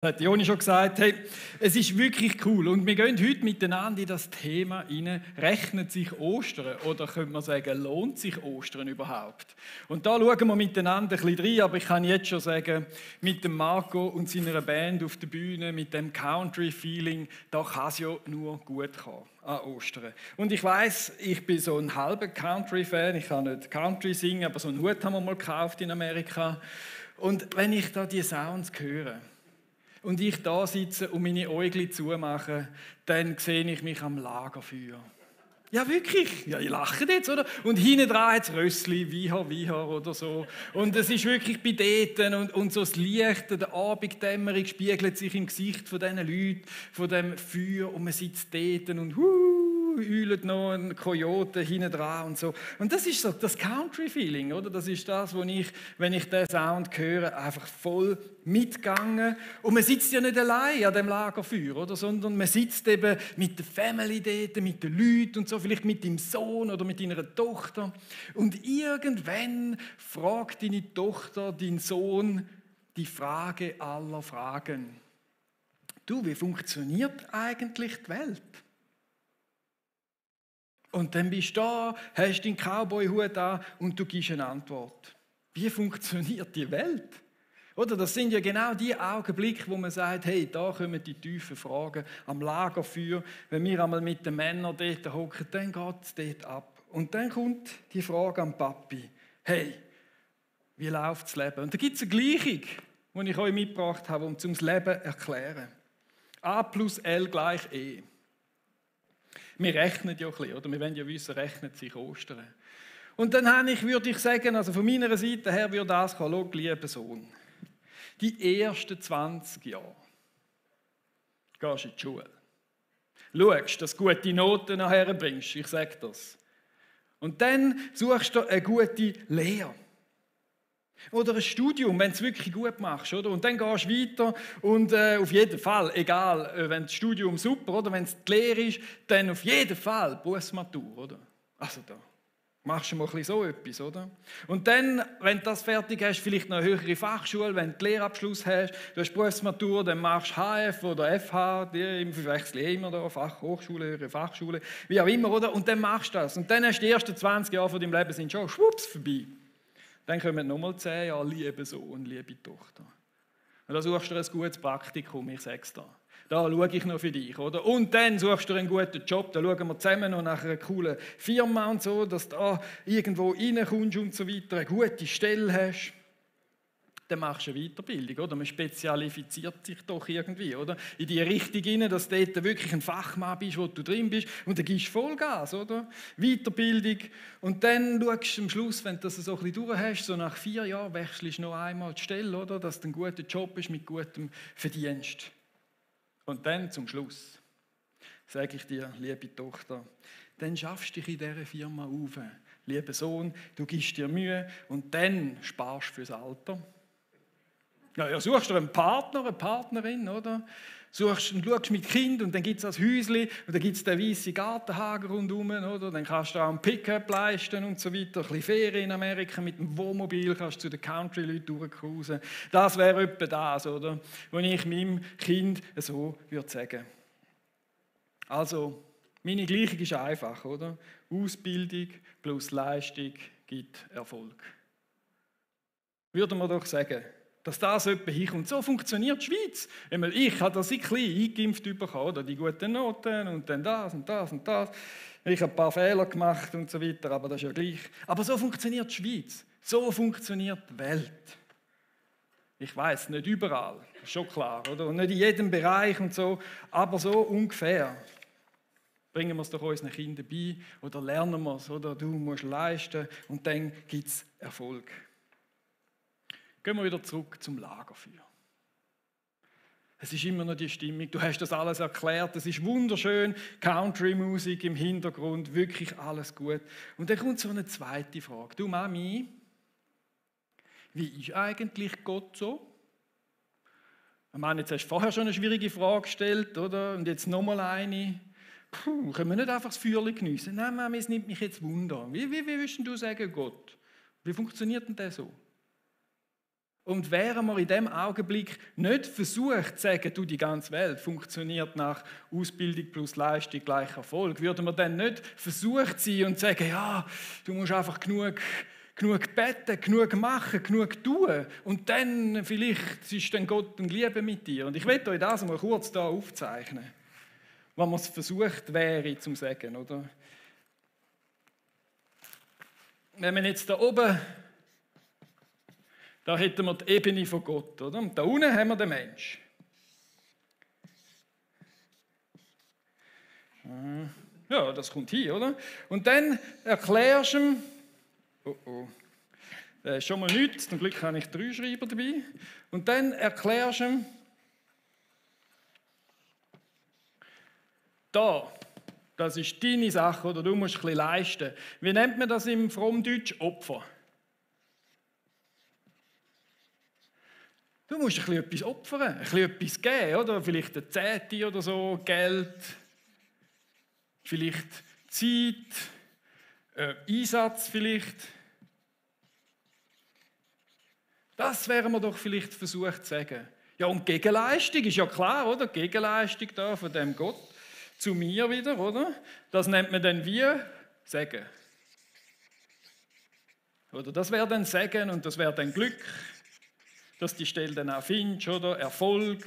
Hat Joni schon gesagt, hey, es ist wirklich cool und wir gehen heute miteinander in das Thema rein. Rechnet sich Ostern oder könnte man sagen, lohnt sich Ostern überhaupt? Und da schauen wir miteinander ein bisschen rein, aber ich kann jetzt schon sagen, mit dem Marco und seiner Band auf der Bühne, mit dem Country-Feeling, da kann es ja nur gut kommen an Ostern. Und ich weiss, ich bin so ein halber Country-Fan, ich kann nicht Country singen, aber so einen Hut haben wir mal gekauft in Amerika. Und wenn ich da die Sounds höre, und ich da sitze und meine Äugel zumache, dann sehe ich mich am Lagerfeuer. Ja, wirklich. Ja, ich lache jetzt, oder? Und hinten dran hat es Rössli, Wieher oder so. Und es ist wirklich bei denen und so das Licht, der Abenddämmerung spiegelt sich im Gesicht von diesen Leuten, von dem Feuer und man sitzt dort und heulet noch ein Kojote hinten dran und so. Und das ist so das Country-Feeling, oder? Das ist das, wo ich, wenn ich diesen Sound höre, einfach voll mitgegangen. Und man sitzt ja nicht allein an dem Lagerfeuer, oder? Sondern man sitzt eben mit der Family dort, mit den Leuten und so, vielleicht mit dem Sohn oder mit deiner Tochter. Und irgendwann fragt deine Tochter, dein Sohn, die Frage aller Fragen. Du, wie funktioniert eigentlich die Welt? Und dann bist du da, hast deinen Cowboy-Hut an und du gibst eine Antwort. Wie funktioniert die Welt? Oder das sind ja genau die Augenblicke, wo man sagt, hey, da kommen die tiefen Fragen am Lagerfeuer. Wenn wir einmal mit den Männern dort hocken, dann geht es dort ab. Und dann kommt die Frage am Papi. Hey, wie läuft das Leben? Und da gibt es eine Gleichung, die ich euch mitgebracht habe, um zum Leben zu erklären. A plus L gleich E. Wir rechnen ja ein bisschen, oder? Wir wollen ja wissen, rechnet sich Ostern. Und dann würde ich sagen, also von meiner Seite her würde das kommen, schau, lieber Sohn, die ersten 20 Jahre gehst du in die Schule. Schaust, dass du gute Noten nachher bringst, ich sage das. Und dann suchst du eine gute Lehre. Oder ein Studium, wenn du es wirklich gut machst, oder? Und dann gehst du weiter und auf jeden Fall, egal, wenn das Studium super, oder? Wenn es die Lehre ist, dann auf jeden Fall Berufsmatur, oder? Also da machst du mal ein bisschen so etwas, oder? Und dann, wenn du das fertig hast, vielleicht noch eine höhere Fachschule, wenn du den Lehrabschluss hast, du hast Berufsmatur, dann machst du HF oder FH, die verwechseln immer da, Hochschule, höhere Fachschule, wie auch immer, oder? Und dann machst du das. Und dann hast du die ersten 20 Jahre von deinem Leben sind schon schwupps vorbei. Dann kommen nochmal 10 Jahre, liebe Sohn, liebe Tochter. Und da suchst du ein gutes Praktikum, ich sage es dir. Da schaue ich noch für dich, oder? Und dann suchst du einen guten Job, da schauen wir zusammen noch nach einer coolen Firma und so, dass du da irgendwo reinkommst und so weiter, eine gute Stelle hast. Dann machst du eine Weiterbildung, oder? Man spezialisiert sich doch irgendwie, oder? In die Richtung hinein, dass du dort wirklich ein Fachmann bist, wo du drin bist, und dann gibst du Vollgas, oder? Weiterbildung. Und dann schaust du am Schluss, wenn du das so ein bisschen durch hast, so nach 4 Jahren wechselst du noch einmal die Stelle, oder? Dass du einen guten Job hast mit gutem Verdienst. Und dann zum Schluss sage ich dir, liebe Tochter, dann schaffst du dich in dieser Firma auf. Lieber Sohn, du gibst dir Mühe und dann sparst du fürs Alter. Ja, suchst du einen Partner, eine Partnerin, oder? Suchst und schaust mit Kind und dann gibt es das Häuschen und dann gibt es den weißen Gartenhagen rundherum, oder? Dann kannst du auch ein Pickup leisten und so weiter. Ein bisschen Ferien in Amerika mit dem Wohnmobil kannst du zu den Country-Leuten durchcruisen. Das wäre etwa das, oder? Was ich meinem Kind so würde sagen. Also, meine Gleichung ist einfach, oder? Ausbildung plus Leistung gibt Erfolg. Würde man doch sagen, dass das etwa hinkommt. So funktioniert die Schweiz. Ich habe das ein klein eingeimpft bekommen, oder? Die guten Noten und dann das und das und das. Ich habe ein paar Fehler gemacht und so weiter, aber das ist ja gleich. Aber so funktioniert die Schweiz. So funktioniert die Welt. Ich weiß nicht überall, ist schon klar, oder? Und nicht in jedem Bereich und so, aber so ungefähr. Bringen wir es doch unseren Kindern bei oder lernen wir es, oder? Du musst leisten und dann gibt es Erfolg. Gehen wir wieder zurück zum Lagerfeuer. Es ist immer noch die Stimmung, du hast das alles erklärt, es ist wunderschön, Country-Musik im Hintergrund, wirklich alles gut. Und dann kommt so eine zweite Frage. Du Mami, wie ist eigentlich Gott so? Ich meine, jetzt hast du vorher schon eine schwierige Frage gestellt, oder? Und jetzt nochmal eine. Können wir nicht einfach das Feuerchen geniessen? Nein, Mami, es nimmt mich jetzt Wunder. Wie würdest du sagen, Gott? Wie funktioniert denn das so? Und wären wir in dem Augenblick nicht versucht zu sagen, du, die ganze Welt funktioniert nach Ausbildung plus Leistung gleich Erfolg, würden wir dann nicht versucht sein und sagen, ja, du musst einfach genug beten, genug machen, genug tun und dann vielleicht ist dann Gott und Liebe mit dir. Und ich will euch das mal kurz da aufzeichnen, was man es versucht wäre zu sagen, oder? Wenn man jetzt da oben, da hätten wir die Ebene von Gott, oder? Und da unten haben wir den Mensch. Ja, das kommt hier, oder? Und dann erklärst du ihm, das ist schon mal nichts, zum Glück habe ich 3 Schreiber dabei. Und dann erklärst du ihm, das ist deine Sache, oder du musst ein bisschen leisten. Wie nennt man das im Frommdeutsch? Opfer. Du musst ein bisschen etwas opfern, ein bisschen etwas geben, oder? Vielleicht eine Zehnte oder so, Geld, vielleicht Zeit, Einsatz vielleicht. Das wären wir doch vielleicht versucht zu sagen. Ja, und Gegenleistung ist ja klar, oder? Gegenleistung da von dem Gott zu mir wieder, oder? Das nennt man dann wie Segen. Oder das wäre dann Segen und das wäre dann Glück, dass die Stelle dann auch findest, oder? Erfolg,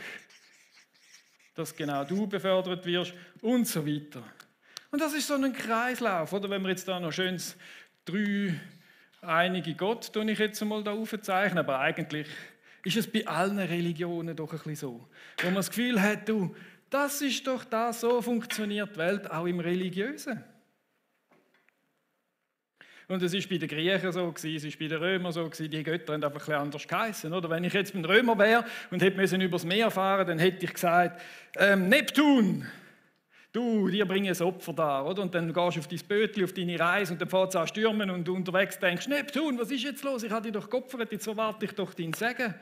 dass genau du befördert wirst und so weiter. Und das ist so ein Kreislauf, oder? Wenn wir jetzt da noch schönes 3 einige Gott, tue ich jetzt einmal da aufzeichnen, aber eigentlich ist es bei allen Religionen doch ein bisschen so, wo man das Gefühl hat, du, das ist doch das, so funktioniert die Welt auch im Religiösen. Und es ist bei den Griechen so gewesen, es ist bei den Römern so gewesen, die Götter haben einfach ein bisschen anders geheißen, oder? Wenn ich jetzt ein Römer wäre und hätte müssen übers Meer fahren, dann hätte ich gesagt, Neptun, du, dir bringe ein Opfer da, oder? Und dann gehst du auf dein Bötchen, auf deine Reise und dann fährt es an stürmen und du unterwegs denkst, Neptun, was ist jetzt los? Ich habe dich doch geopfert, jetzt erwarte ich doch dein Segen.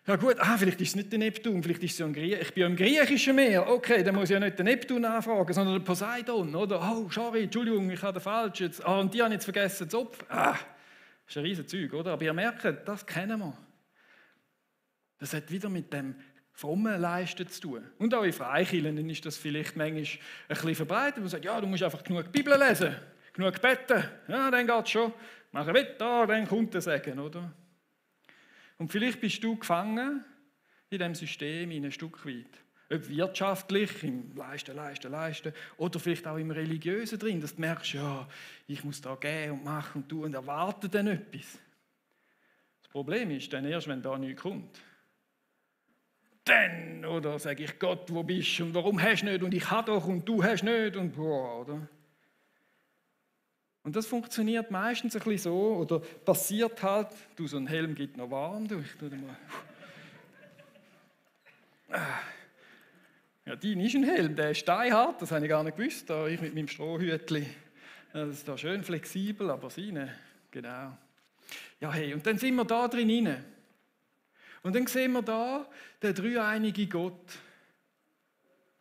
Ja gut, vielleicht ist es nicht der Neptun, vielleicht ist es ja ein Grieche. Ich bin ja im griechischen Meer. Okay, dann muss ich ja nicht den Neptun anfragen, sondern den Poseidon, oder? Oh, sorry, Entschuldigung, ich habe den falsch jetzt. Und die haben jetzt vergessen zu opfern. Das ist ein riesen Zeug, oder? Aber ihr merkt, das kennen wir. Das hat wieder mit dem frommen Leisten zu tun. Und auch in Freikirchen, dann ist das vielleicht manchmal ein bisschen verbreitet. Man sagt, ja, du musst einfach genug Bibel lesen, genug beten. Ja, dann geht es schon. Mach weiter, dann kommt der Segen, oder? Und vielleicht bist du gefangen in diesem System ein Stück weit. Ob wirtschaftlich, im Leisten, oder vielleicht auch im Religiösen drin, dass du merkst, ja, ich muss da gehen und machen und tun und erwarte dann etwas. Das Problem ist dann erst, wenn da nichts kommt. Dann, oder sage ich, Gott, wo bist du und warum hast du nicht und ich habe doch und du hast nicht und boah, oder? Und das funktioniert meistens ein bisschen so, oder passiert halt, du, so ein Helm gibt noch warm, du, ich tue dir mal. Ja, dein ist ein Helm, der ist steinhart, das habe ich gar nicht gewusst, da ich mit meinem Strohhütchen, das ist da schön flexibel, aber seine, genau. Ja, hey, und dann sind wir da drin. Und dann sehen wir da den dreieinigen Gott.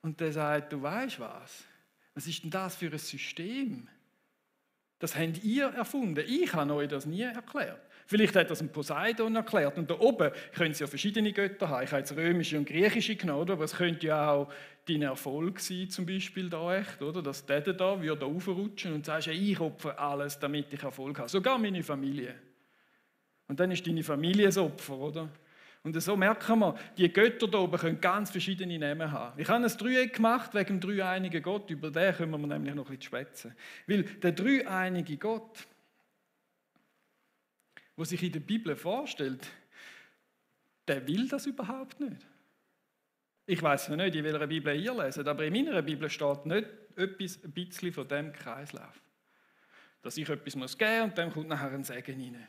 Und der sagt, du weißt was ist denn das für ein System? Das habt ihr erfunden. Ich habe euch das nie erklärt. Vielleicht hat das ein Poseidon erklärt. Und da oben können es ja verschiedene Götter haben. Ich habe jetzt römische und griechische genommen, aber es könnte ja auch dein Erfolg sein, zum Beispiel da echt, oder? Dass der da würde aufrutschen und sagst, ich opfere alles, damit ich Erfolg habe. Sogar meine Familie. Und dann ist deine Familie das Opfer, oder? Und so merken wir, die Götter da oben können ganz verschiedene Namen haben. Ich habe ein Dreieck gemacht wegen dem dreieinigen Gott, über den können wir nämlich noch ein bisschen schwätzen. Weil der dreieinige Gott, der sich in der Bibel vorstellt, der will das überhaupt nicht. Ich weiß ja nicht, in welcher Bibel ihr leset, aber in meiner Bibel steht nicht ein bisschen von dem Kreislauf. Dass ich etwas geben muss und dann kommt nachher ein Segen rein.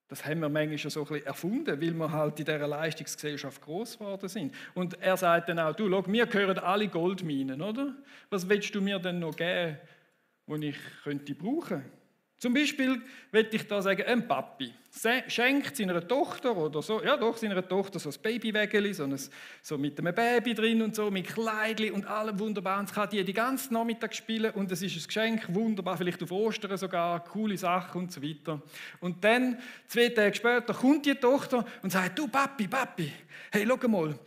Das haben wir manchmal schon so ein bisschen erfunden, weil wir halt in dieser Leistungsgesellschaft groß geworden sind. Und er sagt dann auch, du, schau, wir gehören alle Goldminen, oder? Was willst du mir denn noch geben, was ich könnte brauchen? Zum Beispiel möchte ich da sagen, ein Papi schenkt seiner Tochter oder so, ja doch, seiner Tochter so ein Babywägeli, so mit einem Baby drin und so, mit Kleidli und allem wunderbar. Und es kann die ganzen Nachmittag spielen und es ist ein Geschenk, wunderbar, vielleicht auf Ostern sogar, coole Sachen und so weiter. Und dann, 2 Tage später, kommt die Tochter und sagt, du Papi, hey, schau mal,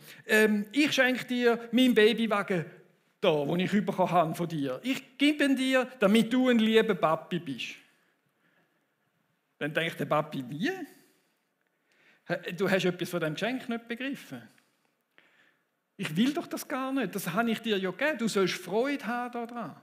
ich schenke dir meinen Babywagen da, den ich bekommen habe von dir. Ich gebe ihn dir, damit du ein lieber Papi bist. Dann denkt der Papi, wie? Du hast etwas von dem Geschenk nicht begriffen. Ich will doch das gar nicht, das habe ich dir ja gegeben. Du sollst Freude haben daran.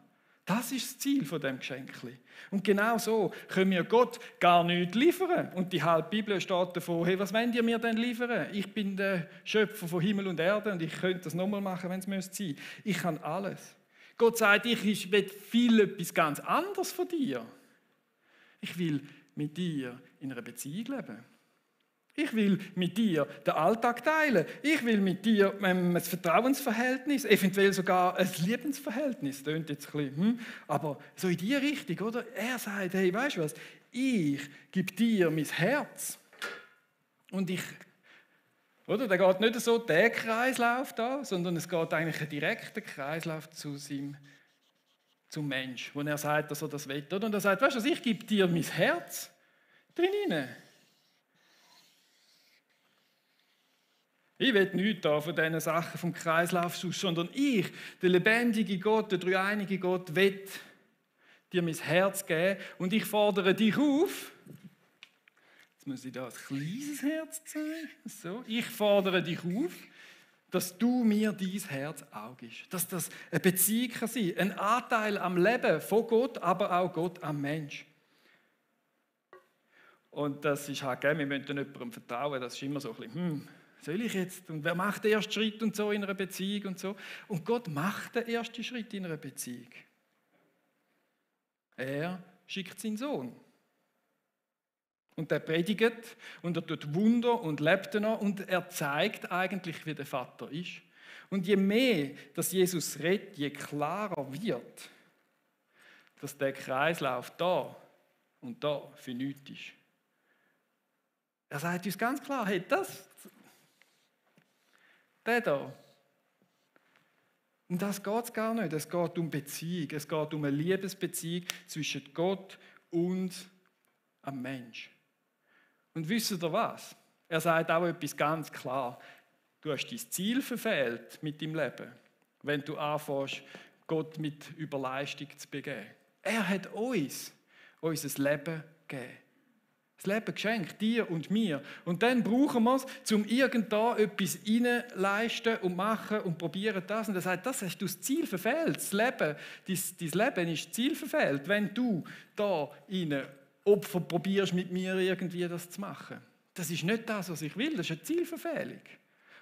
Das ist das Ziel von dem Geschenkli. Und genau so können wir Gott gar nichts liefern. Und die halbe Bibel steht davon, hey, was wollt ihr mir denn liefern? Ich bin der Schöpfer von Himmel und Erde und ich könnte das nochmal machen, wenn es sein müsste. Ich kann alles. Gott sagt, ich will etwas ganz anderes von dir. Ich will mit dir in einer Beziehung leben. Ich will mit dir den Alltag teilen. Ich will mit dir ein Vertrauensverhältnis, eventuell sogar ein Liebensverhältnis. Das klingt jetzt ein bisschen, aber so in die Richtung, oder? Er sagt, hey, weißt du was? Ich gebe dir mein Herz. Und oder? Da geht nicht so der Kreislauf da, sondern es geht eigentlich ein direkter Kreislauf zum Mensch, wo er sagt, dass er das will. Oder? Und er sagt, weißt du was, ich gebe dir mein Herz drin. Ich will nichts da von diesen Sachen vom Kreislauf aus, sondern ich, der lebendige Gott, der dreieinige Gott, will dir mein Herz geben und ich fordere dich auf. Jetzt muss ich da ein kleines Herz zeigen. So. Ich fordere dich auf, dass du mir dein Herz auch gibst. Dass das eine Beziehung kann sein, ein Anteil am Leben von Gott, aber auch Gott am Mensch. Und das ist halt, wir müssen jemandem vertrauen, das ist immer so ein bisschen, soll ich jetzt? Und wer macht den ersten Schritt und so in einer Beziehung und so? Und Gott macht den ersten Schritt in einer Beziehung. Er schickt seinen Sohn. Und er predigt und er tut Wunder und lebt noch und er zeigt eigentlich, wie der Vater ist. Und je mehr, dass Jesus redet, je klarer wird, dass der Kreislauf da und da für nichts ist. Er sagt uns ganz klar, hey, der da. Um das geht es gar nicht. Es geht um Beziehung. Es geht um eine Liebesbeziehung zwischen Gott und einem Mensch. Und wisst ihr was? Er sagt auch etwas ganz klar. Du hast dein Ziel verfehlt mit deinem Leben, wenn du anfängst, Gott mit Überleistung zu begehen. Er hat uns unser Leben gegeben. Das Leben geschenkt, dir und mir. Und dann brauchen wir es, um irgendda etwas reinleisten und machen und probieren das. Und er sagt, das hast du das Ziel verfehlt. Das Leben, dein Leben ist das Ziel verfehlt, wenn du da rein Opfer probierst, mit mir irgendwie das zu machen. Das ist nicht das, was ich will. Das ist eine Zielverfehlung.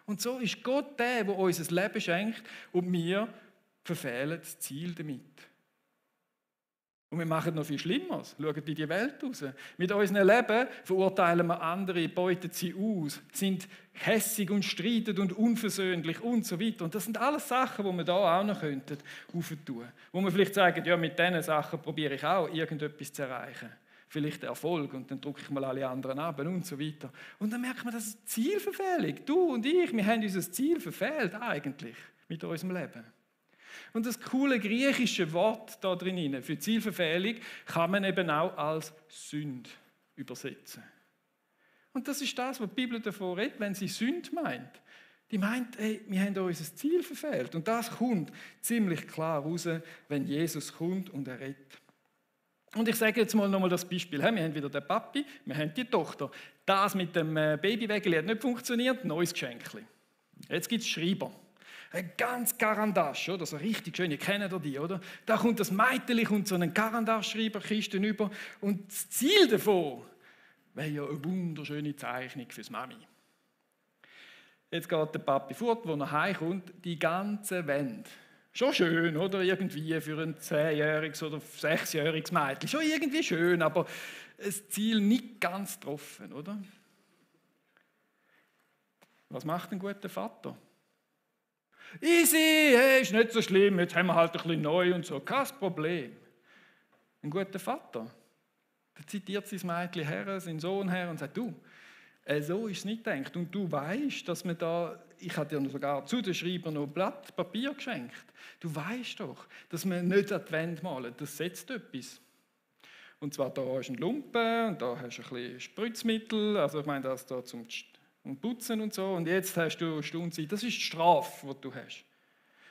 Und so ist Gott der uns das Leben schenkt und wir verfehlen das Ziel damit. Und wir machen noch viel Schlimmeres. Schauen in die Welt raus. Mit unserem Leben verurteilen wir andere, beuten sie aus, sind hässig und streiten und unversöhnlich und so weiter. Und das sind alles Sachen, die wir da auch noch aufentun könnten. Wo wir vielleicht sagen, ja, mit diesen Sachen probiere ich auch, irgendetwas zu erreichen. Vielleicht Erfolg und dann drücke ich mal alle anderen ab und so weiter. Und dann merkt man, das ist Zielverfehlung. Du und ich, wir haben unser Ziel verfehlt eigentlich mit unserem Leben. Und das coole griechische Wort da drin für Zielverfehlung kann man eben auch als Sünde übersetzen. Und das ist das, was die Bibel davon redet, wenn sie Sünde meint. Die meint, hey, wir haben unser Ziel verfehlt. Und das kommt ziemlich klar raus, wenn Jesus kommt und er redet. Und ich sage jetzt mal nochmal das Beispiel. Wir haben wieder den Papi, wir haben die Tochter. Das mit dem Babywägeli hat nicht funktioniert, neues Geschenkli. Jetzt gibt es Schreiber. Ein ganz Karandasch, oder? So richtig schön, ihr kennt die, oder? Da kommt das Mädchen und so einen Karandasch-Schreiberkiste über. Und das Ziel davon wäre ja eine wunderschöne Zeichnung fürs Mami. Jetzt geht der Papi fort, wo er heimkommt, die ganze Wand. Schon schön, oder? Irgendwie für ein 10-jähriges oder 6-jähriges Mädchen. Schon irgendwie schön, aber das Ziel nicht ganz getroffen, oder? Was macht ein guter Vater? Easy, hey, ist nicht so schlimm, jetzt haben wir halt ein bisschen neu und so, kein Problem. Ein guter Vater Da zitiert sein Mädchen her, seinen Sohn her und sagt, du, so ist es nicht gedacht. Und du weißt, dass man da, ich habe dir sogar zu den Schreiber noch Blatt Papier geschenkt. Du weißt doch, dass man nicht an die Wände malen, das setzt etwas. Und zwar da ist ein Lumpen und da hast du ein bisschen Spritzmittel, also ich meine das da zum Putzen und so. Und jetzt hast du eine Stunde Zeit, das ist die Strafe, die du hast.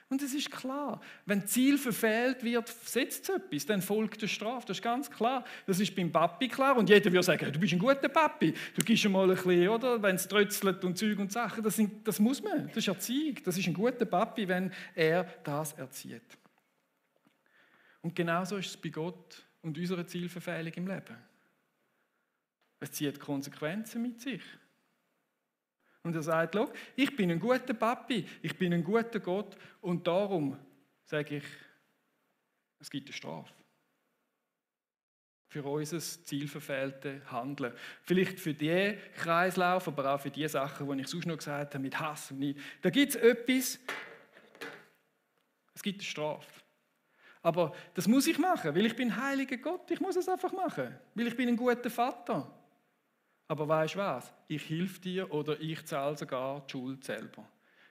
Und es ist klar, wenn das Ziel verfehlt wird, setzt es etwas, dann folgt eine Strafe, das ist ganz klar. Das ist beim Papi klar und jeder würde sagen, du bist ein guter Papi, du gibst ihm mal ein bisschen, oder, wenn es trötzelt und Zeug und Sachen, das muss man, das ist Erziehung, das ist ein guter Papi, wenn er das erzieht. Und genauso ist es bei Gott und unserer Zielverfehlung im Leben. Es zieht Konsequenzen mit sich. Und er sagt, schau, ich bin ein guter Papi, ich bin ein guter Gott und darum sage ich, es gibt eine Strafe. Für unser zielverfehlte Handeln. Vielleicht für diesen Kreislauf, aber auch für die Sachen, die ich sonst noch gesagt habe, mit Hass und nicht. Da gibt es etwas, es gibt eine Strafe. Aber das muss ich machen, weil ich bin ein heiliger Gott, ich muss es einfach machen, weil ich bin ein guter Vater. Aber weißt du was? Ich helfe dir oder ich zahle sogar die Schuld selber.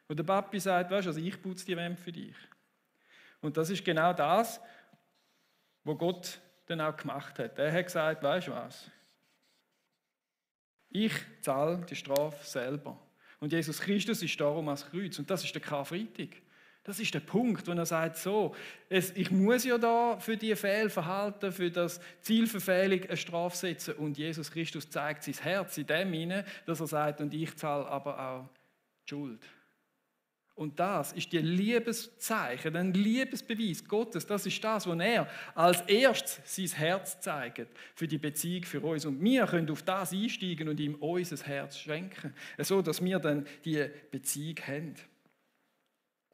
Und der Papi sagt, weißt du, also ich putze die Wände für dich. Und das ist genau das, was Gott dann auch gemacht hat. Er hat gesagt, weißt du was? Ich zahle die Strafe selber. Und Jesus Christus ist darum ans Kreuz. Und das ist der Karfreitag. Das ist der Punkt, wo er sagt, so, ich muss ja da für die Fehlverhalten, für das Zielverfehlung eine Strafe setzen. Und Jesus Christus zeigt sein Herz in dem hinein, dass er sagt, und ich zahle aber auch die Schuld. Und das ist die Liebeszeichen, ein Liebesbeweis Gottes. Das ist das, was er als erstes sein Herz zeigt für die Beziehung für uns. Und wir können auf das einsteigen und ihm unser Herz schenken, so dass wir dann die Beziehung haben.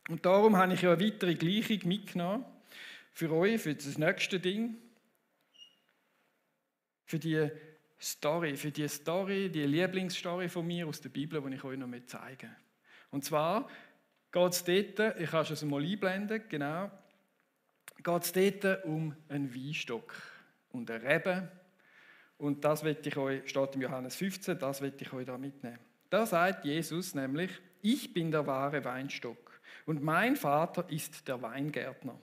Und darum habe ich ja eine weitere Gleichung mitgenommen für euch, für das nächste Ding. Für die Story, die Lieblingsstory von mir aus der Bibel, die ich euch noch zeigen möchte. Und zwar geht es dort, ich kann es mal einblenden, genau, geht es dort um einen Weinstock und eine Rebe. Und das steht im Johannes 15, das will ich euch da mitnehmen. Da sagt Jesus nämlich, ich bin der wahre Weinstock. Und mein Vater ist der Weingärtner.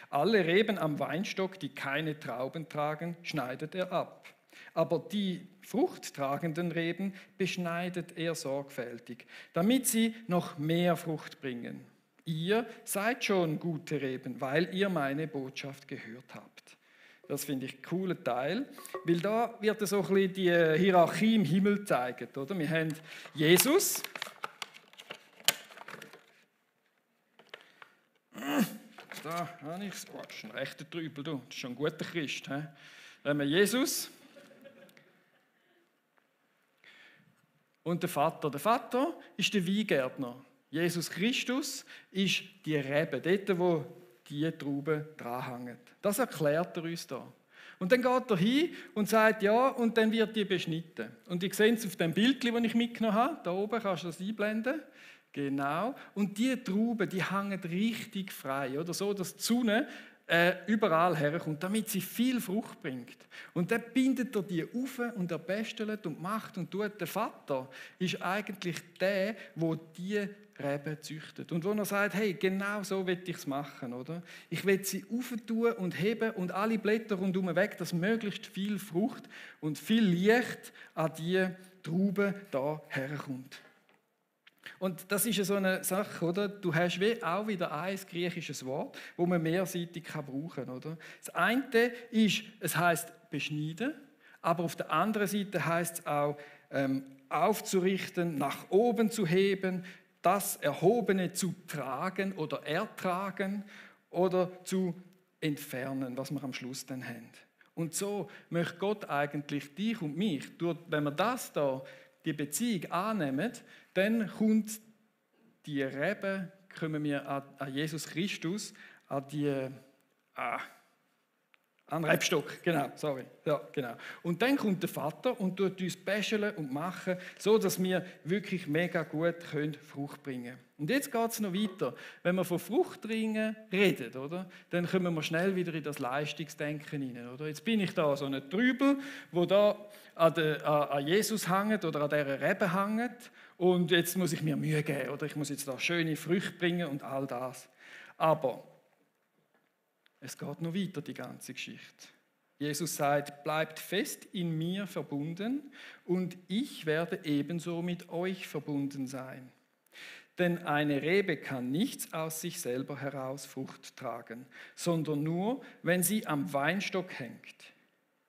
Alle Reben am Weinstock, die keine Trauben tragen, schneidet er ab. Aber die fruchttragenden Reben beschneidet er sorgfältig, damit sie noch mehr Frucht bringen. Ihr seid schon gute Reben, weil ihr meine Botschaft gehört habt. Das finde ich einen coolen Teil, weil da wird so ein bisschen die Hierarchie im Himmel gezeigt. Oder? Wir haben Jesus. Da habe ich es. Oh, das ist ein rechter Trübel, du. Das ist schon ein guter Christ. He? Dann haben wir Jesus und der Vater. Der Vater ist der Weingärtner. Jesus Christus ist die Rebe, dort, wo die Trauben dranhängen. Das erklärt er uns da. Und dann geht er hin und sagt, ja, und dann wird die beschnitten. Und ihr seht es auf dem Bild, das ich mitgenommen habe. Da oben kannst du das einblenden. Genau. Und die Trauben, die hängen richtig frei, oder so, dass die Sonne überall herkommt, damit sie viel Frucht bringt. Und dann bindet er die auf und er bästelt und macht und tut. Der Vater ist eigentlich der, der die Reben züchtet. Und wo er sagt, hey, genau so will ich es machen, oder? Ich will sie auftun und heben und alle Blätter rundherum weg, dass möglichst viel Frucht und viel Licht an die Trauben da herkommt. Und das ist so eine Sache, oder? Du hast auch wieder ein griechisches Wort, wo man mehrseitig brauchen kann, oder? Das eine ist, es heisst beschneiden, aber auf der anderen Seite heisst es auch aufzurichten, nach oben zu heben, das Erhobene zu tragen oder ertragen oder zu entfernen, was wir am Schluss dann haben. Und so möchte Gott eigentlich dich und mich, wenn wir das da, die Beziehung annehmen, dann kommt die Rebe, kommen wir an Jesus Christus, an An Rebstock, genau, sorry. Ja, genau. Und dann kommt der Vater und tut uns bächeln und machen, so dass wir wirklich mega gut Frucht bringen können. Und jetzt geht es noch weiter. Wenn wir von Fruchtbringen reden, oder, dann kommen wir schnell wieder in das Leistungsdenken hinein. Oder? Jetzt bin ich da so ein Trübel, wo da an Jesus hängt oder an dieser Rebe hängt. Und jetzt muss ich mir Mühe geben. Oder ich muss jetzt da schöne Früchte bringen und all das. Aber es geht noch weiter, die ganze Geschichte. Jesus sagt, bleibt fest in mir verbunden und ich werde ebenso mit euch verbunden sein. Denn eine Rebe kann nichts aus sich selber heraus Frucht tragen, sondern nur, wenn sie am Weinstock hängt.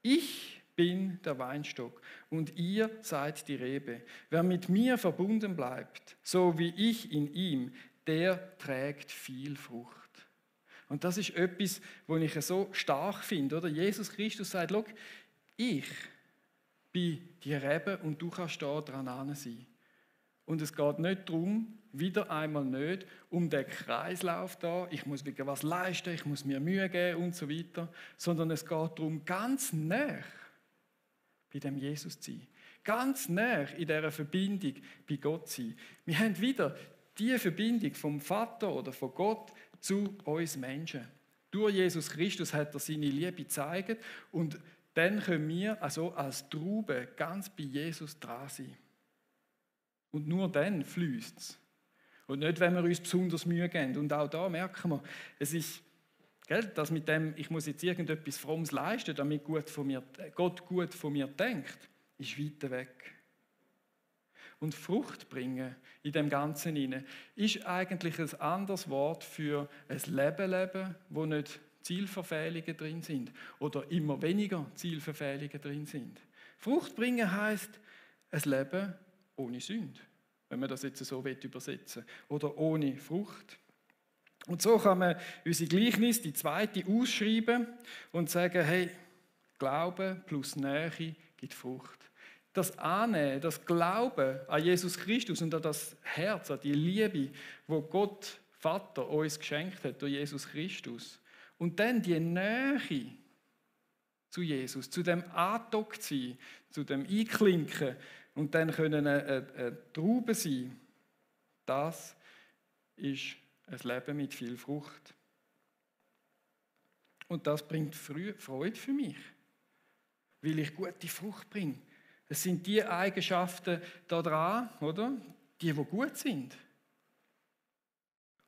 Ich bin der Weinstock und ihr seid die Rebe. Wer mit mir verbunden bleibt, so wie ich in ihm, der trägt viel Frucht. Und das ist etwas, was ich so stark finde. Oder? Jesus Christus sagt, schau, ich bin die Rebe und du kannst da dran sein. Und es geht nicht darum, wieder einmal nicht, um den Kreislauf da, ich muss wieder was leisten, ich muss mir Mühe geben und so weiter, sondern es geht darum, ganz nah bei dem Jesus zu sein. Ganz nah in dieser Verbindung bei Gott zu sein. Wir haben wieder die Verbindung vom Vater oder von Gott zu uns Menschen. Durch Jesus Christus hat er seine Liebe gezeigt und dann können wir also als Traube ganz bei Jesus dran sein. Und nur dann fließt es. Und nicht, wenn wir uns besonders Mühe geben. Und auch da merken wir, es ist, das mit dem, ich muss jetzt irgendetwas Frommes leisten, damit Gott gut von mir denkt, ist weit weg. Und Frucht bringen in dem Ganzen hinein ist eigentlich ein anderes Wort für ein Leben, wo nicht Zielverfehlungen drin sind oder immer weniger Zielverfehlungen drin sind. Frucht bringen heisst ein Leben ohne Sünde, wenn man das jetzt so übersetzen will, oder ohne Frucht. Und so kann man unsere Gleichnis, die zweite, ausschreiben und sagen, hey, Glaube plus Nähe gibt Frucht. Das Annehmen, das Glauben an Jesus Christus und an das Herz, an die Liebe, wo Gott, Vater, uns geschenkt hat durch Jesus Christus. Und dann die Nähe zu Jesus, zu dem Andockt sein, zu dem Einklinken und dann können eine Traube sein. Das ist ein Leben mit viel Frucht. Und das bringt Freude für mich, weil ich gute Frucht bringe. Es sind die Eigenschaften da dran, oder? Die gut sind.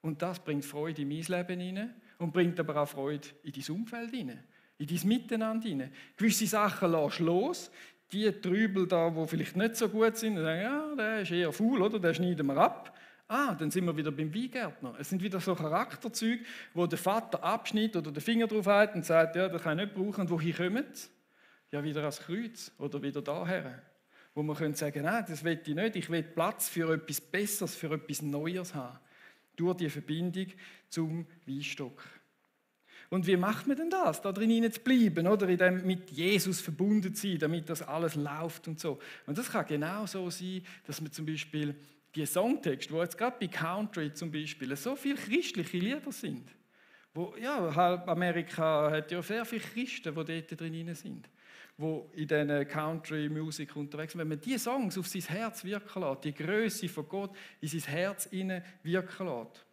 Und das bringt Freude in mein Leben hinein und bringt aber auch Freude in dein Umfeld hinein, in dein Miteinander hinein. Gewisse Sachen lässt los, die Trübel da, die vielleicht nicht so gut sind, und sagen, ja, der ist eher faul, oder? Den schneiden wir ab. Dann sind wir wieder beim Weingärtner. Es sind wieder so Charakterzüge, wo der Vater abschneidet oder den Finger drauf hat und sagt, ja, das kann ich nicht brauchen. Und wohin kommen sie? Ja, wieder ans Kreuz oder wieder daher. Wo man können sagen, nein, das will ich nicht. Ich will Platz für etwas Besseres, für etwas Neues haben. Durch die Verbindung zum Weinstock. Und wie macht man denn das, da drin zu bleiben, oder in dem mit Jesus verbunden zu sein, damit das alles läuft und so. Und das kann genau so sein, dass man zum Beispiel die Songtexte, wo jetzt gerade bei Country zum Beispiel so viele christliche Lieder sind, wo, ja, halb Amerika hat ja sehr viele Christen, die dort drin sind, wo in diesen Country-Musik unterwegs sind. Wenn man diese Songs auf sein Herz wirken lässt, die Größe von Gott in sein Herz wirken lässt,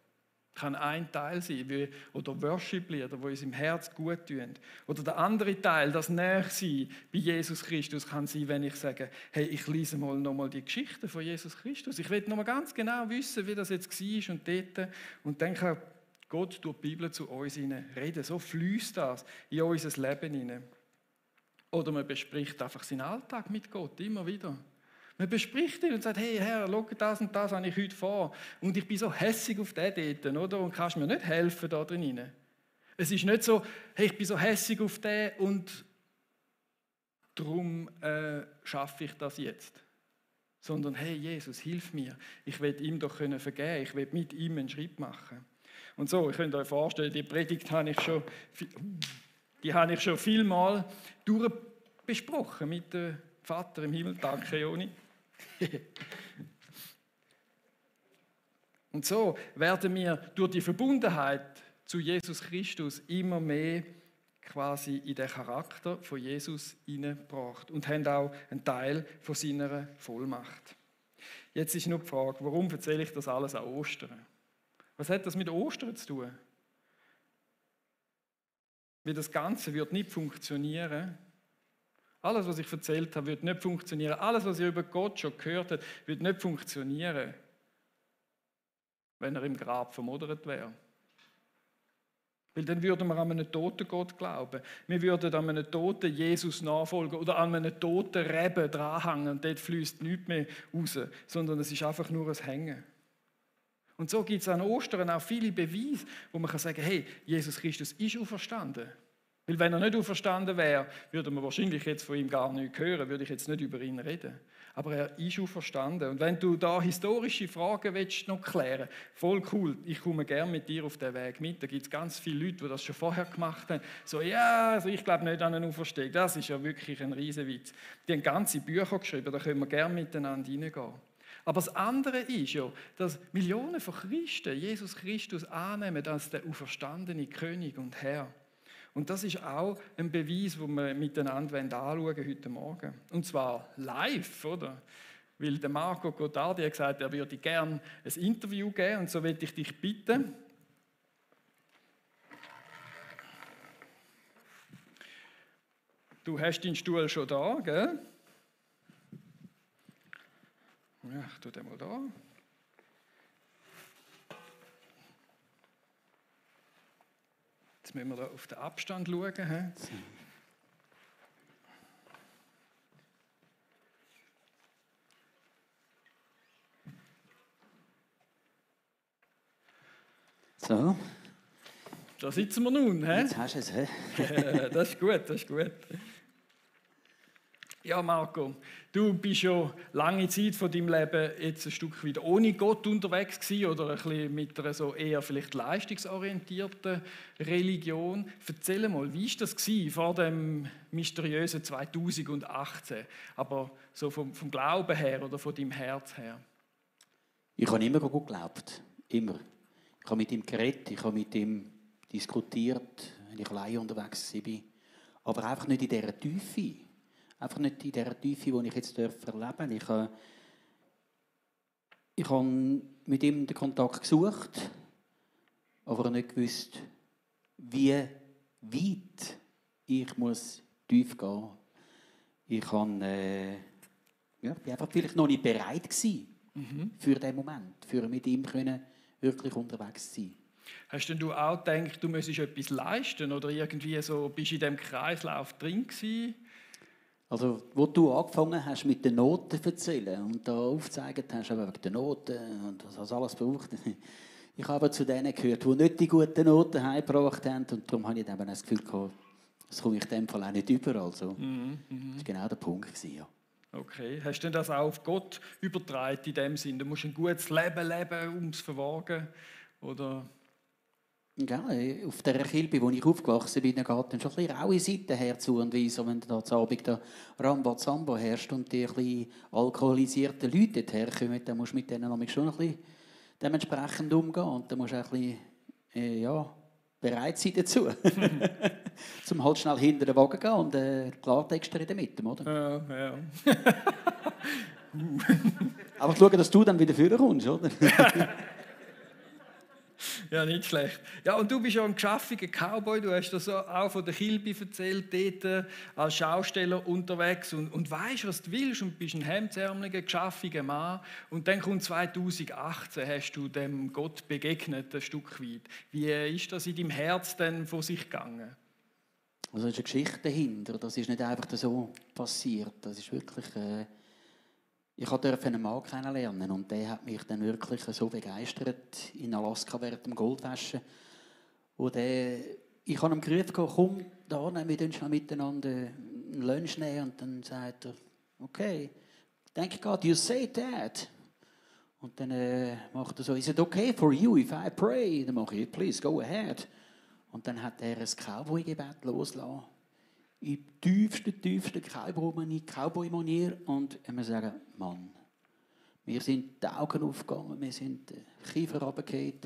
kann ein Teil sein, oder Worship-Lieder, die uns im Herz gut tun. Oder der andere Teil, das Nächsein bei Jesus Christus, kann sein, wenn ich sage, hey, ich lese nochmal die Geschichte von Jesus Christus. Ich will nochmal ganz genau wissen, wie das jetzt war und dort. Und dann kann Gott durch die Bibel zu uns reden. So fließt das in unser Leben hinein. Oder man bespricht einfach seinen Alltag mit Gott, immer wieder. Man bespricht ihn und sagt, hey Herr, schau, das und das habe ich heute vor. Und ich bin so hässig auf den dort, oder? Und kannst mir nicht helfen da drin. Es ist nicht so, hey, ich bin so hässig auf den und darum schaffe ich das jetzt. Sondern, hey Jesus, hilf mir. Ich will ihm doch vergeben können. Ich will mit ihm einen Schritt machen. Und so, ihr könnt euch vorstellen, die Predigt habe ich schon vielmal durchbesprochen mit dem Vater im Himmel. Danke, Joni. Und so werden wir durch die Verbundenheit zu Jesus Christus immer mehr quasi in den Charakter von Jesus hineingebracht und haben auch einen Teil von seiner Vollmacht. Jetzt ist nur die Frage, warum erzähle ich das alles an Ostern? Was hat das mit Ostern zu tun? Weil das Ganze wird nicht funktionieren. Alles, was ich erzählt habe, wird nicht funktionieren. Alles, was ihr über Gott schon gehört habt, wird nicht funktionieren, wenn er im Grab vermodert wäre. Weil dann würden wir an einen toten Gott glauben. Wir würden an einen toten Jesus nachfolgen oder an einen toten Reben dranhängen und dort fließt nichts mehr raus, sondern es ist einfach nur ein Hängen. Und so gibt es an Ostern auch viele Beweise, wo man sagen kann, hey, Jesus Christus ist auferstanden. Weil wenn er nicht auferstanden wäre, würde man wahrscheinlich jetzt von ihm gar nichts hören, würde ich jetzt nicht über ihn reden. Aber er ist auferstanden. Und wenn du da historische Fragen willst, noch klären willst, voll cool, ich komme gerne mit dir auf den Weg mit. Da gibt es ganz viele Leute, die das schon vorher gemacht haben. So, ja, also ich glaube nicht an eine Auferstehung. Das ist ja wirklich ein Riesenwitz. Die haben ganze Bücher geschrieben, da können wir gerne miteinander reingehen. Aber das andere ist ja, dass Millionen von Christen Jesus Christus annehmen als der auferstandene König und Herr. Und das ist auch ein Beweis, den wir miteinander anschauen heute Morgen. Und zwar live, oder? Weil der Marco Gottardi hat gesagt, er würde gerne ein Interview geben. Und so möchte ich dich bitten. Du hast deinen Stuhl schon da, gell? Ja, ich tue den mal da. Jetzt müssen wir da auf den Abstand schauen. He? So. Da sitzen wir nun. He? Jetzt hast du es, hä? Das ist gut, das ist gut. Ja, Marco, du bist ja lange Zeit von deinem Leben jetzt ein Stück weit ohne Gott unterwegs gewesen oder ein bisschen mit einer so eher vielleicht leistungsorientierten Religion. Erzähl mal, wie war das gewesen vor dem mysteriösen 2018? Aber so vom Glauben her oder von deinem Herz her? Ich habe immer gut geglaubt. Immer. Ich habe mit ihm geredet, ich habe mit ihm diskutiert, wenn ich allein unterwegs war. Aber einfach nicht in dieser Tiefe. Einfach nicht in dieser Tiefe, die ich jetzt erleben darf. Ich habe mit ihm den Kontakt gesucht, aber nicht gewusst, wie weit ich muss tief gehen muss. Ich war einfach vielleicht noch nicht bereit gewesen für diesen Moment, für mit ihm wirklich unterwegs zu sein. Hast denn du auch gedacht, du müsstest etwas leisten oder irgendwie so, bist du in diesem Kreislauf drin gewesen? Also, wo du angefangen hast mit den Noten zu erzählen und da aufgezeigt hast, aber wegen den Noten und was das alles braucht. Ich habe zu denen gehört, die nicht die guten Noten heimgebracht haben und darum habe ich eben das Gefühl gehabt, das komme ich in dem Fall auch nicht über. Also, das war genau der Punkt. Ja. Okay. Hast du denn das auch auf Gott übertragen in dem Sinn? Du musst ein gutes Leben leben, ums Verwagen? Oder? Ja, auf der Kirche, wo ich aufgewachsen bin, geht dann schon ein bisschen raue Seiten herzu und weiss, wenn da am Abend der Rambazamba herrscht und die ein bisschen alkoholisierten Leute herkommen, dann musst du mit denen schon ein bisschen dementsprechend umgehen und dann musst du auch ein bisschen, bereit sein dazu. Zum halt schnell hinter den Wagen gehen und Klartext reden mit dem, oder? Ja. Aber schau, dass du dann wieder vorkommst, oder? Ja, nicht schlecht. Ja, und du bist ja ein geschaffiger Cowboy, du hast das auch von der Kilby erzählt, dort als Schausteller unterwegs und weißt, was du willst und bist ein hemdsärmeliger, geschaffiger Mann. Und dann kommt 2018, hast du dem Gott begegnet, ein Stück weit. Wie ist das in deinem Herz denn von sich gegangen? Also es ist eine Geschichte dahinter, das ist nicht einfach so passiert, das ist wirklich... Ich durfte einen Mann kennenlernen und der hat mich dann wirklich so begeistert in Alaska während dem Goldwaschen. Und ich habe ihm gerufen, komm da, wir tun schon miteinander einen Lunch nehmen. Und dann sagt er, okay, thank God you say that. Und dann macht er so, is it okay for you if I pray? Dann mache ich, please go ahead. Und dann hat er ein Cowboy-Gebet losgelassen. In tiefsten Cowboy-Manier. Und ich muss sagen, Mann, mir sind die Augen aufgegangen, wir sind die Kiefer runtergefallen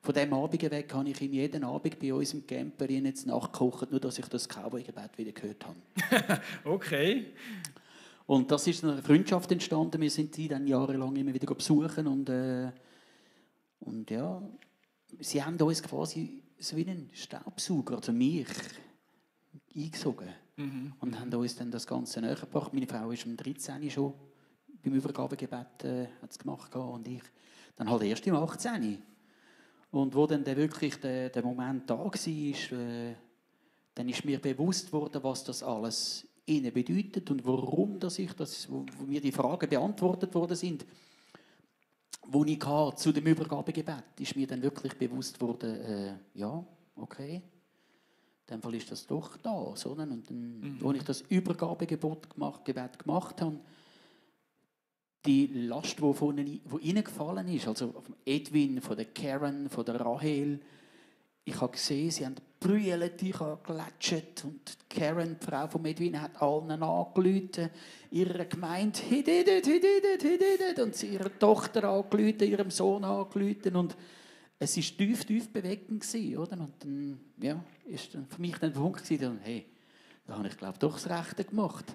Von diesem Abend weg habe ich ihm jeden Abend bei uns im Camper jetzt nachgekocht, nur dass ich das Cowboy-Gebet wieder gehört habe. Okay. Und das ist eine Freundschaft entstanden. Wir sind sie dann jahrelang immer wieder besuchen und ja, sie haben uns quasi so wie einen Staubsauger, also mich, eingesogen. Und haben uns dann das Ganze näher gebracht. Meine Frau ist um 13 schon beim Übergabegebet hat's gemacht und ich dann halt erst im 18. Und wo dann wirklich der Moment da war, dann ist mir bewusst worden, was das alles ihnen bedeutet und warum wo mir die Fragen beantwortet worden sind, wo ich zu dem Übergabegebet, ist mir dann wirklich bewusst worden, ja, okay, in dem Fall ist das doch da. Oder? Und dann, als ich das Übergabegebet gemacht habe, die Last, die ihnen gefallen ist, also von Edwin, von der Karen, von der Rahel, ich habe gesehen, sie haben brüllt, ich habe gelätscht und Karen, die Frau von Edwin, hat allen angerufen, ihrer Gemeinde, he did it, und ihrer Tochter angerufen, ihrem Sohn angerufen und es war tief bewegend gewesen, oder? Und dann, ja, ist dann für mich dann der Punkt gewesen, hey, da habe ich, glaube ich, doch das Rechte gemacht.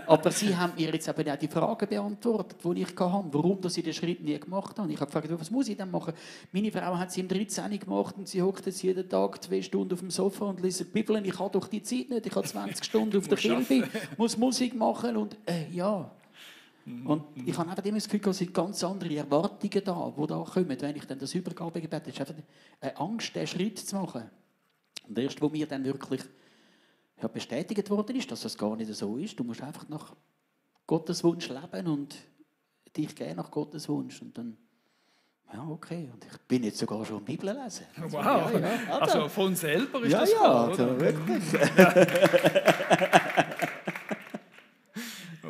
Aber sie haben mir jetzt eben auch die Fragen beantwortet, die ich hatte, warum ich den Schritt nie gemacht habe. Ich habe gefragt, was muss ich denn machen? Meine Frau hat sie im 13. gemacht und sie hockt jetzt jeden Tag 2 Stunden auf dem Sofa und liest die Bibel. Ich habe doch die Zeit nicht. Ich habe 20 Stunden auf der Kirche, muss Musik machen und ja. Und ich habe einfach immer das Gefühl, es sind ganz andere Erwartungen da, die da kommen, wenn ich dann das Übergabegebet, es ist einfach eine Angst, diesen Schritt zu machen. Und erst, wo mir dann wirklich bestätigt worden ist, dass das gar nicht so ist. Du musst einfach nach Gottes Wunsch leben und dich gehen nach Gottes Wunsch. Und dann, ja, okay. Und ich bin jetzt sogar schon Bibel lesen. Also, wow, ja. Also von selber ist ja, das ja, gekommen, oder? Wirklich.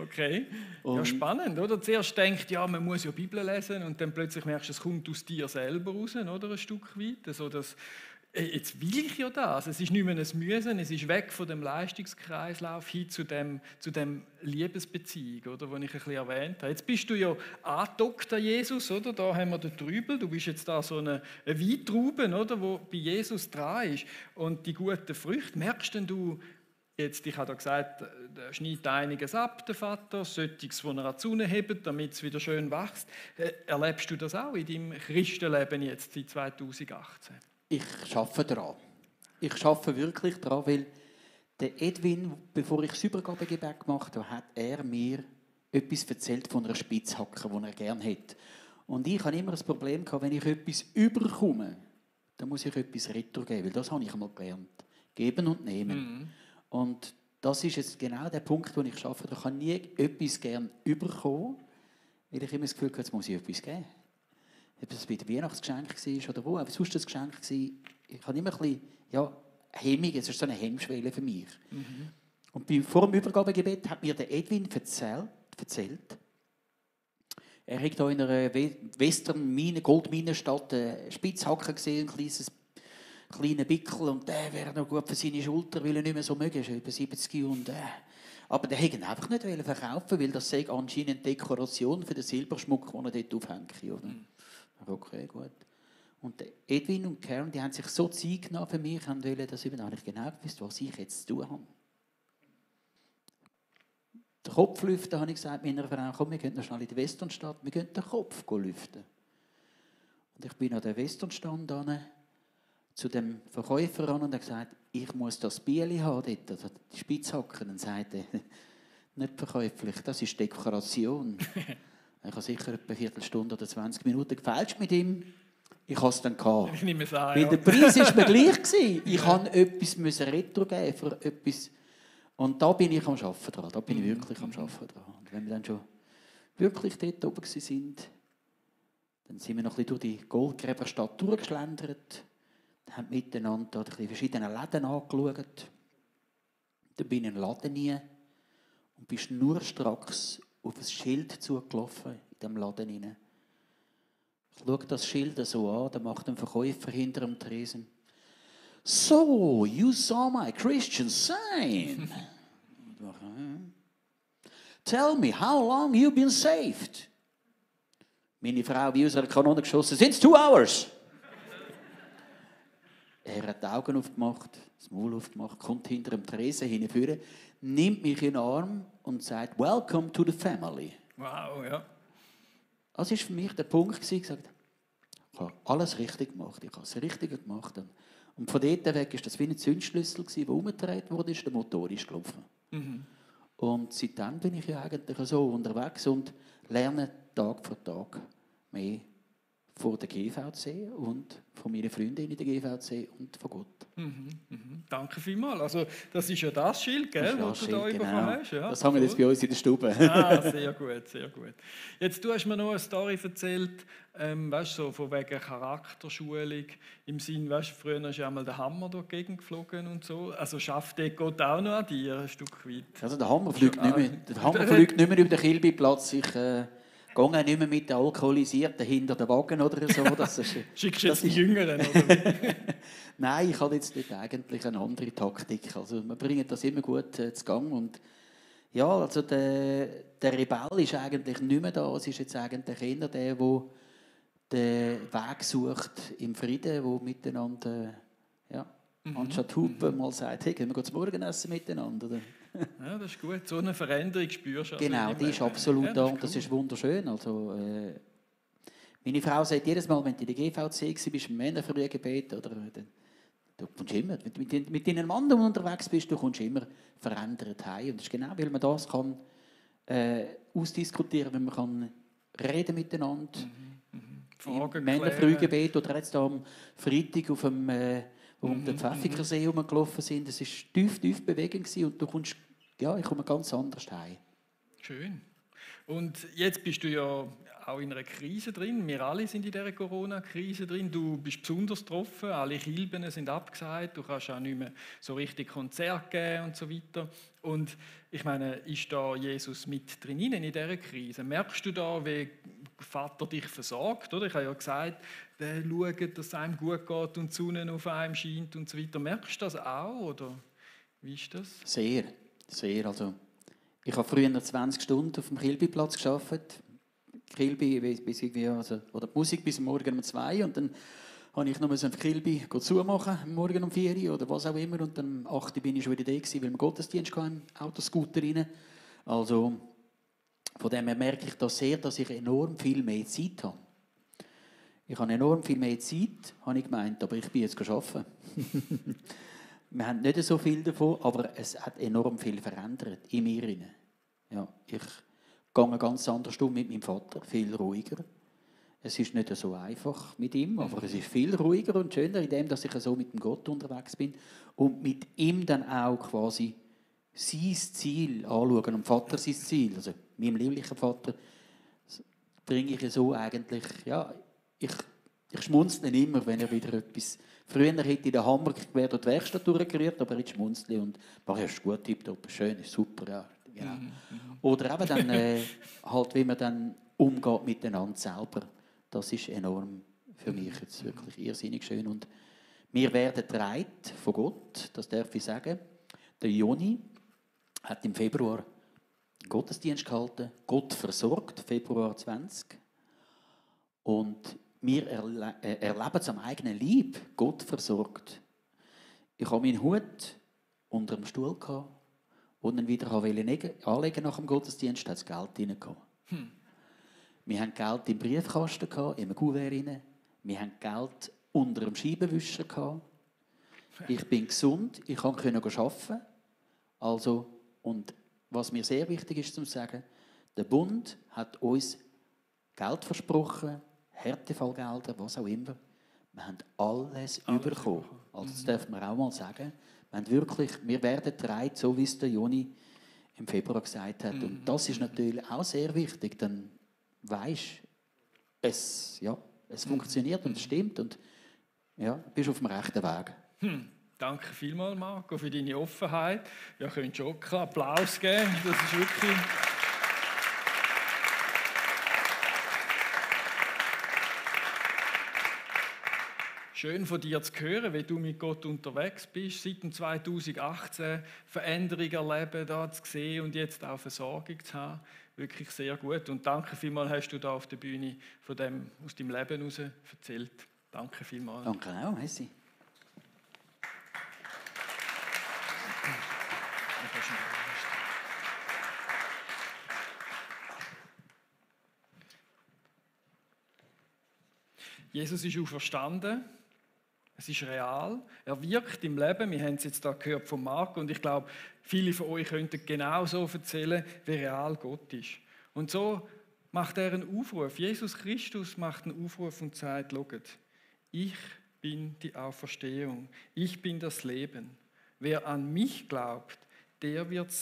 Okay. Ja, spannend, oder? Zuerst denkt, ja, man muss ja Bibel lesen und dann plötzlich merkst du, es kommt aus dir selber raus, oder? Ein Stück weit. So, dass jetzt will ich ja das. Es ist nicht mehr ein Müssen, es ist weg von dem Leistungskreislauf hin zu dem Liebesbeziehung, oder, den ich ein bisschen erwähnt habe. Jetzt bist du ja angedockt an Jesus, oder? Da haben wir den Trübel. Du bist jetzt da so eine Weintraube, oder, wo bei Jesus dran ist. Und die guten Früchte, merkst denn du jetzt, ich habe da gesagt, der schneidet einiges ab, der Vater, solches, das er an die Sonne hebt, damit es wieder schön wächst. Erlebst du das auch in deinem Christenleben jetzt seit 2018? Ich arbeite daran. Ich arbeite wirklich daran, weil der Edwin, bevor ich das Übergabegebet gemacht habe, hat er mir etwas erzählt von einer Spitzhacke, die er gerne hat. Und ich habe immer das Problem gehabt, wenn ich etwas überkomme, dann muss ich etwas retour geben, weil das habe ich einmal gelernt. Geben und nehmen. Und das ist jetzt genau der Punkt, wo ich arbeite. Ich kann nie etwas gerne überkommen, weil ich immer das Gefühl habe, jetzt muss ich etwas geben. Ob es bei dem Weihnachtsgeschenk war oder wo, aber sonst das Geschenk war, ich habe immer ein bisschen, ja, Hemmung, es ist so eine Hemmschwelle für mich. Und vor dem Übergabegebet hat mir der Edwin erzählt, er hat hier in einer Goldminenstadt eine Spitzhacke gesehen, ein kleiner Bickel, und der wäre noch gut für seine Schulter, weil er nicht mehr so möge, er ist über 70 und aber der wollte ihn einfach nicht verkaufen, weil das sei anscheinend Dekoration für den Silberschmuck, den er dort aufhängt. Oder? Okay, gut. Und der Edwin und Karen, die haben sich so Zeit genommen für mich, und wollten das über, habe ich genau gewusst, was ich jetzt zu tun habe. Den Kopf lüften, habe ich gesagt meiner Frau, komm, wir gehen noch schnell in die Westernstadt, wir gehen den Kopf lüften. Und ich bin an der Westernstand zu dem Verkäufer an und er gesagt, ich muss das Bieli haben dort, also die Spitzhacken. Dann sagt er, nicht verkäuflich, das ist Dekoration. Ich habe sicher etwa eine Viertelstunde oder 20 Minuten gefälscht mit ihm. Ich habe es dann gehabt. Ich nehme es an, weil der Preis war mir gleich gewesen. Ich musste etwas retour geben für etwas. Und da bin ich am Arbeiten dran. Da bin ich wirklich am Arbeiten dran. Und wenn wir dann schon wirklich dort oben waren, dann sind wir noch ein bisschen durch die Goldgräberstadt durchgeschlendert. Haben miteinander die verschiedenen Läden angeschaut. Dann bin ich in den Laden rein und bin schnurstracks auf ein Schild zugelaufen in diesem Laden rein. Ich schaue das Schild so an, da macht ein Verkäufer hinter dem Tresen. So, you saw my Christian sign. Tell me, how long you been saved? Meine Frau, wie aus einer Kanone geschossen, since 2 hours. Er hat die Augen aufgemacht, das Maul aufgemacht, kommt hinter dem Tresen hinführen, nimmt mich in den Arm und sagt, «Welcome to the family.» Wow, ja. Das war für mich der Punkt, gesagt, ich habe alles richtig gemacht, ich habe es richtig gemacht. Und von dort weg war das wie ein Zündschlüssel, der umgedreht wurde, der Motor ist gelaufen. Mhm. Und seitdem bin ich ja eigentlich so unterwegs und lerne Tag für Tag mehr von der GVC und von meinen Freundinnen in der GVC und von Gott. Mhm. Mhm. Danke vielmals. Also, das ist ja das Schild, gell, das du da bekommen hast. Ja, das haben wir jetzt bei uns in der Stube. Sehr gut, sehr gut. Jetzt, du hast mir noch eine Story erzählt, weißt, so von wegen Charakterschulung, im Sinn, weißt, früher ist ja einmal der Hammer durch die Gegend geflogen und so. Also schafft der Gott auch noch an dir ein Stück weit? Also der Hammer fliegt nicht mehr über den Kilbiplatz. Ich gehe nicht mehr mit den Alkoholisierten hinter den Wagen oder so. Schickst du jetzt die Jüngeren, oder? Nein, ich habe jetzt nicht eigentlich eine andere Taktik. Also wir bringen das immer gut zu Gang. Und ja, also der Rebell ist eigentlich nicht mehr da. Es ist jetzt eigentlich eher der den Weg sucht im Frieden, der miteinander, anstatt Hupen mal sagt, hey, gehen wir zum Morgenessen miteinander. Oder? Ja, das ist gut. So eine Veränderung spürst du. Also genau, die ist absolut da und das ist wunderschön. Also, meine Frau sagt jedes Mal, wenn du in der GVC bist, im Männerfrühgebet, oder, du kommst immer, mit deinem Mann unterwegs bist, du kommst immer verändert heim. Und das ist genau, weil man das kann ausdiskutieren, wenn man kann reden miteinander. Im Männerfrühgebet oder jetzt am Freitag auf dem wo wir um den Pfäffikersee herumgelaufen sind. Das war tief bewegend und du kommst, ich komme ganz anders heim. Schön. Und jetzt bist du ja auch in einer Krise drin. Wir alle sind in dieser Corona-Krise drin. Du bist besonders getroffen. Alle Kirchen sind abgesagt. Du kannst auch nicht mehr so richtig Konzerte geben und so weiter. Und ich meine, ist da Jesus mit drin in dieser Krise? Merkst du da, wie Vater dich versorgt? Oder? Ich habe ja gesagt, der schaut, dass es einem gut geht und die Sonne auf einem scheint und so weiter. Merkst du das auch? Oder wie ist das? Sehr, sehr. Also, ich habe früher 20 Stunden auf dem Kilbiplatz gearbeitet. Kilby, oder die Musik bis morgen um 2 und dann habe ich noch auf Kilby zumachen, morgen um 4 oder was auch immer. Und dann um 8 bin ich schon wieder da gewesen, weil wir Gottesdienst im Autoscooter rein. Also, von dem her merke ich das sehr, dass ich enorm viel mehr Zeit habe. Ich habe enorm viel mehr Zeit, habe ich gemeint, aber ich bin jetzt arbeiten. Wir haben nicht so viel davon, aber es hat enorm viel verändert in mir. Ja, ich gehe ganz anders um mit meinem Vater, viel ruhiger. Es ist nicht so einfach mit ihm, aber es ist viel ruhiger und schöner, indem dass ich so mit dem Gott unterwegs bin und mit ihm dann auch quasi sein Ziel anschauen und Vater sein Ziel, also meinem lieblichen Vater, bringe ich so eigentlich, ich schmunzle immer, wenn er wieder etwas... Früher hätte ich den Hammer quer durch die Werkstatt durchgerührt, aber jetzt schmunzle und mache es gut, tipptopp, schön, ist super, ja. Genau. Oder eben dann, halt, wie man dann umgeht miteinander selber. Das ist enorm für mich jetzt wirklich irrsinnig schön. Und wir werden getragen von Gott, das darf ich sagen. Der Joni hat im Februar einen Gottesdienst gehalten, Gott versorgt, Februar 20. Und wir erleben es am eigenen Leib, Gott versorgt. Ich habe meinen Hut unter dem Stuhl gehabt und ihn wieder anlegen nach dem Gottesdienst, hat das Geld reingekommen. Wir haben Geld im Briefkasten gehabt, im Kuvert rein. Wir haben Geld unter dem Scheibenwischer gehabt. Ich bin gesund, ich konnte arbeiten. Also, und was mir sehr wichtig ist zu sagen, der Bund hat uns Geld versprochen, Härtefallgelder, was auch immer. Wir haben alles bekommen. Also das darf man auch mal sagen. Wir werden getragen, so wie es der Joni im Februar gesagt hat. Und das ist natürlich auch sehr wichtig. Dann weisst es funktioniert und es stimmt. Und bist auf dem rechten Weg. Danke vielmals, Marco, für deine Offenheit. Ja, könnt schon einen Applaus geben. Das ist wirklich... Schön von dir zu hören, wie du mit Gott unterwegs bist, seit 2018 Veränderungen erleben, da zu sehen und jetzt auch Versorgung zu haben. Wirklich sehr gut. Und danke vielmals, hast du da auf der Bühne aus deinem Leben heraus erzählt. Danke vielmals. Danke auch, Messi. Jesus ist auferstanden. Es ist real. Er wirkt im Leben. Wir haben es jetzt da gehört von Marc und ich glaube, viele von euch könnten genau so erzählen, wie real Gott ist. Und so macht er einen Aufruf. Jesus Christus macht einen Aufruf und sagt, schaut, ich bin die Auferstehung. Ich bin das Leben. Wer an mich glaubt, der wird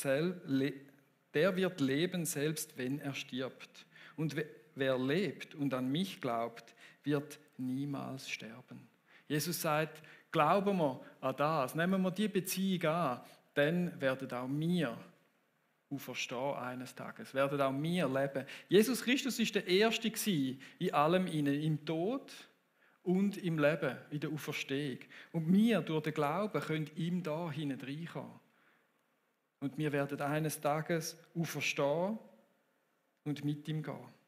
leben, selbst wenn er stirbt. Und wer lebt und an mich glaubt, wird niemals sterben. Jesus sagt, glauben wir an das, nehmen wir die Beziehung an, dann werden auch wir auferstehen eines Tages, werden auch wir leben. Jesus Christus ist der Erste in allem innen, im Tod und im Leben, in der Auferstehung. Und wir durch den Glauben können ihm da hineinkommen. Und wir werden eines Tages auferstehen und mit ihm gehen.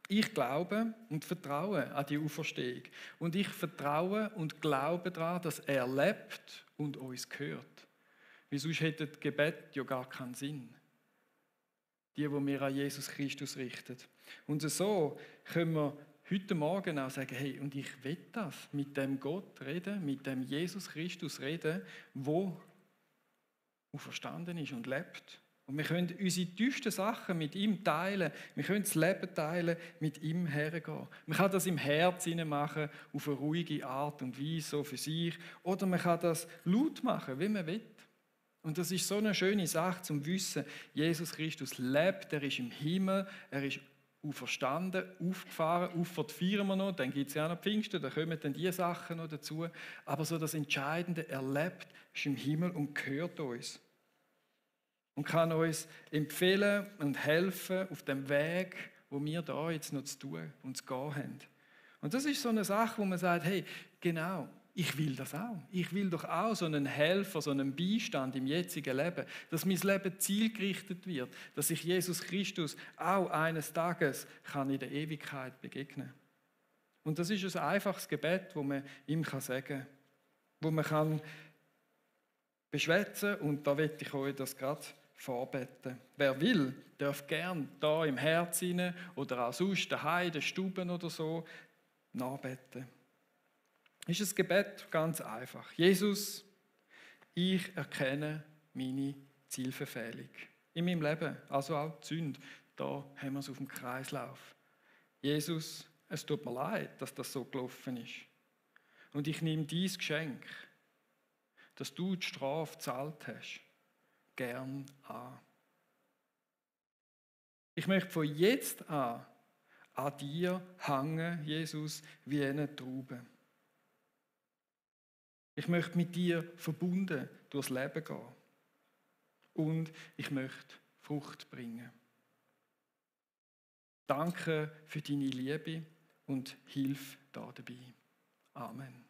Ich glaube und vertraue an die Auferstehung. Und ich vertraue und glaube daran, dass er lebt und uns gehört. Weil sonst hätte das Gebet ja gar keinen Sinn. Die wir an Jesus Christus richten. Und so können wir heute Morgen auch sagen, hey, und ich will das, mit dem Gott reden, mit dem Jesus Christus reden, wo auferstanden ist und lebt. Und wir können unsere tiefsten Sachen mit ihm teilen. Wir können das Leben teilen, mit ihm hergehen. Man kann das im Herz machen, auf eine ruhige Art und Weise, so für sich. Oder man kann das laut machen, wie man will. Und das ist so eine schöne Sache zum Wissen, Jesus Christus lebt, er ist im Himmel, er ist auferstanden, aufgefahren, auffahrt feiern wir noch, dann gibt es ja auch noch Pfingsten, da kommen dann die Sachen noch dazu. Aber so das Entscheidende, er lebt, ist im Himmel und gehört uns. Und kann uns empfehlen und helfen auf dem Weg, wo wir da jetzt noch zu tun und zu gehen haben. Und das ist so eine Sache, wo man sagt, hey, genau, ich will das auch. Ich will doch auch so einen Helfer, so einen Beistand im jetzigen Leben, dass mein Leben zielgerichtet wird, dass ich Jesus Christus auch eines Tages kann in der Ewigkeit begegnen kann. Und das ist ein einfaches Gebet, wo man ihm sagen kann, wo man kann beschwätzen und da möchte ich euch das gerade vorbeten. Wer will, darf gern da im Herz hinein oder auch sonst daheim in den Stuben oder so nachbeten. Ist das Gebet ganz einfach. Jesus, ich erkenne meine Zielverfehlung in meinem Leben, also auch die Sünde. Da haben wir es auf dem Kreislauf. Jesus, es tut mir leid, dass das so gelaufen ist. Und ich nehme dieses Geschenk, dass du die Strafe gezahlt hast, gern an. Ich möchte von jetzt an dir hängen, Jesus, wie eine Traube. Ich möchte mit dir verbunden durchs Leben gehen. Und ich möchte Frucht bringen. Danke für deine Liebe und hilf da dabei. Amen.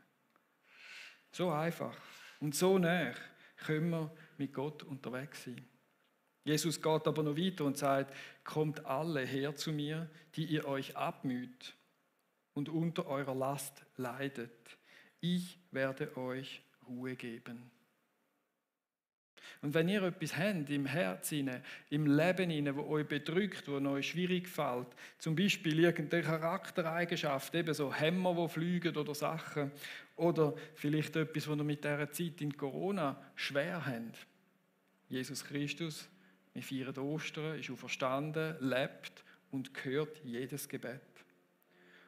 So einfach und so nah können wir mit Gott unterwegs sein. Jesus geht aber noch weiter und sagt, kommt alle her zu mir, die ihr euch abmüht und unter eurer Last leidet. Ich werde euch Ruhe geben. Und wenn ihr etwas habt im Herzen, im Leben, wo euch bedrückt, wo euch schwierig fällt, zum Beispiel irgendeine Charaktereigenschaft, eben so Hämmer, die fliegen oder Sachen, oder vielleicht etwas, was ihr mit dieser Zeit in Corona schwer habt. Jesus Christus, wir feiern Ostern, ist auferstanden, lebt und hört jedes Gebet.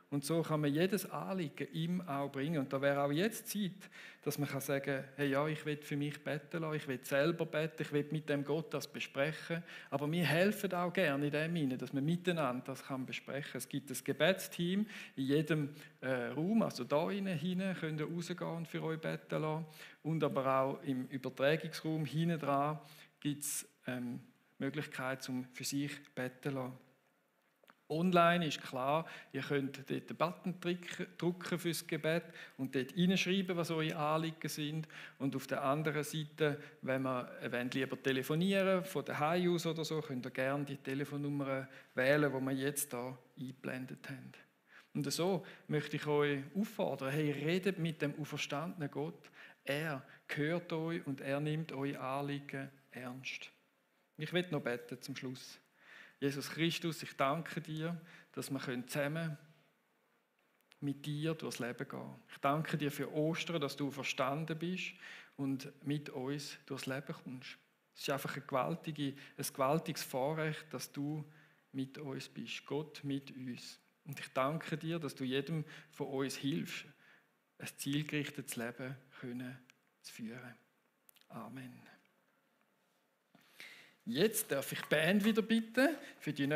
Und so kann man jedes Anliegen ihm auch bringen. Und da wäre auch jetzt Zeit, dass man sagen kann, hey, ja, ich will für mich beten lassen, ich will selber beten, ich will mit dem Gott das besprechen. Aber wir helfen auch gerne in dem hinein, dass man miteinander das besprechen kann. Es gibt ein Gebetsteam in jedem Raum, also da hinein könnt ihr rausgehen und für euch beten lassen. Und aber auch im Übertragungsraum hinten dran gibt es Möglichkeit, um für sich beten zu lassen. Online ist klar, ihr könnt dort den Button drücken fürs Gebet und dort hineinschreiben, was eure Anliegen sind. Und auf der anderen Seite, wenn wir lieber telefonieren, von daheim aus oder so, könnt ihr gerne die Telefonnummer wählen, die wir jetzt hier eingeblendet haben. Und so möchte ich euch auffordern, hey, redet mit dem auferstandenen Gott. Er hört euch und er nimmt eure Anliegen ernst. Ich will noch beten zum Schluss. Jesus Christus, ich danke dir, dass wir zusammen mit dir durchs Leben gehen. Ich danke dir für Ostern, dass du verstanden bist und mit uns durchs Leben kommst. Es ist einfach ein gewaltiges Vorrecht, dass du mit uns bist, Gott mit uns. Und ich danke dir, dass du jedem von uns hilfst, ein zielgerichtetes Leben zu führen. Amen. Jetzt darf ich die Band wieder bitten für die nächste